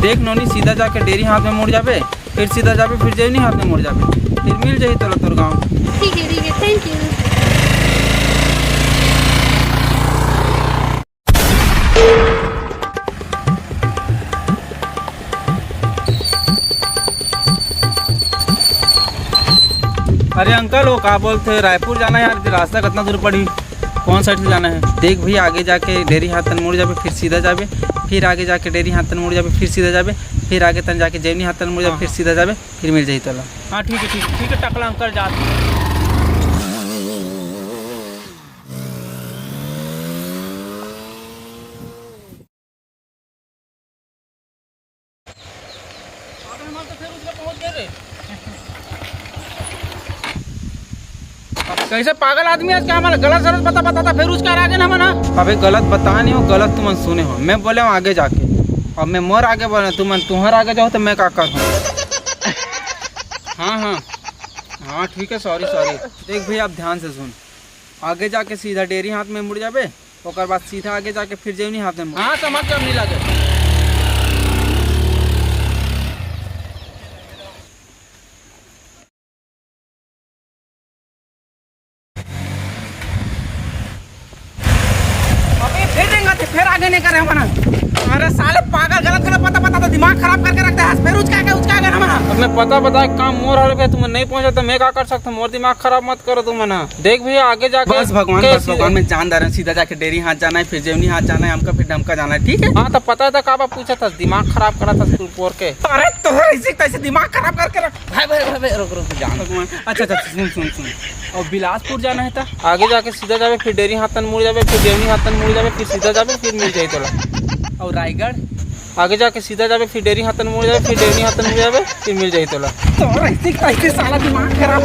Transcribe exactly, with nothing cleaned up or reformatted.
देख नोनी, सीधा जाके डेरी हाथ में मुड़ जाबे, फिर सीधा जाबे, फिर जेवनी हाथ में मुड़ जाबे, फिर मिल जाही तोला तोर गाँव। ठीक है, ठीक है, thank you। अरे अंकल, वो का बोलथे, रायपुर जाना हे यार, रास्ता कितना दूर पड़ी, कौन साइड से जाना हे? देख भैया, आगे जाके डेरी हाथ तन मुड़ जाबे, फिर सीधा जाबे, फिर आगे जाके डेरी हाथ तन मुड़ जाबे, फिर सीधा जाबे, फिर आगे तन जाके जेवनी हाथ तन मुड़ जाबे, हाँ, फिर हाँ। सीधा जाबे, फिर मिल जाही तोला। हाँ, ठीक है, ठीक है, ठीक है, टकला अंकल, जात। अबे, हमन तो फेर उसका पहुंच गए रे। कैसे पागल आदमी हे, आज का हमन गलत सलत बता, बता, बता, फेर उसका आगे ना मना। अबे, गलत बता नहीं हो, गलत तुमन सुने हो। मैं बोले हूँ आगे जाके, अब मैं मोर आगे बोले, तुमन तुहर आगे जाओ तो मैं का करूँ? हाँ, हाँ, हाँ, ठीक है, sorry, sorry। देख भैया, अब ध्यान से सुन, आगे जाके सीधा डेरी हाथ में मुड़ जाबे, ओकर बाद सीधा आगे जाके फिर जेवनी हाथ में मुड़। हाँ, समझ गया, मिला जाए। अबे फेर रेंगथे, फेर आगे नहीं करे हमन। अरे साले पागल, गलत गलत पता पता तो दिमाग खराब करके रखते हैं। फेर उचका के, उचका के हमन। अब मैं पता बता काम मोर हर पे तुम नहीं पहुंचा तो मैं का कर सकता हूँ? मोर दिमाग खराब मत करो तुम ना। देख भैया, आगे जाके बस भगवान, के बस सीधे भगवान, मैं जान दे रहा हूँ, सीधा जाके डेरी हाथ जाना है, फिर जेवनी हाथ जाना है, हमका फिर डमका जाना है, ठीक है? हाँ, तो पता था का बा पूछा था, दिमाग खराब करा था स्कूल पोर के। अरे तोहर ऐसे तैसे दिमाग खराब करके रख। भाई, भाई, भाई, भाई, रुक, रुक, जान। भगवान, अच्छा, अच्छा, सुन, सुन, सुन। और बिलासपुर जाना है ता? आगे जाके सीधा जाबे, फिर डेरी हाथन मुड़ जाबे, फिर जेवनी हाथन मुड़ जाबे, फिर सीधा जाबे, फिर मिल जाए तोला। और रायगढ़? आगे जाके सीधा जाबे, फिर डेरी हाथन मुड़ जाबे, फिर जेवनी हाथन मुड़ जाबे, फिर मिल जाए तोला। तो ऐसे कैसे साला दिमाग खराब।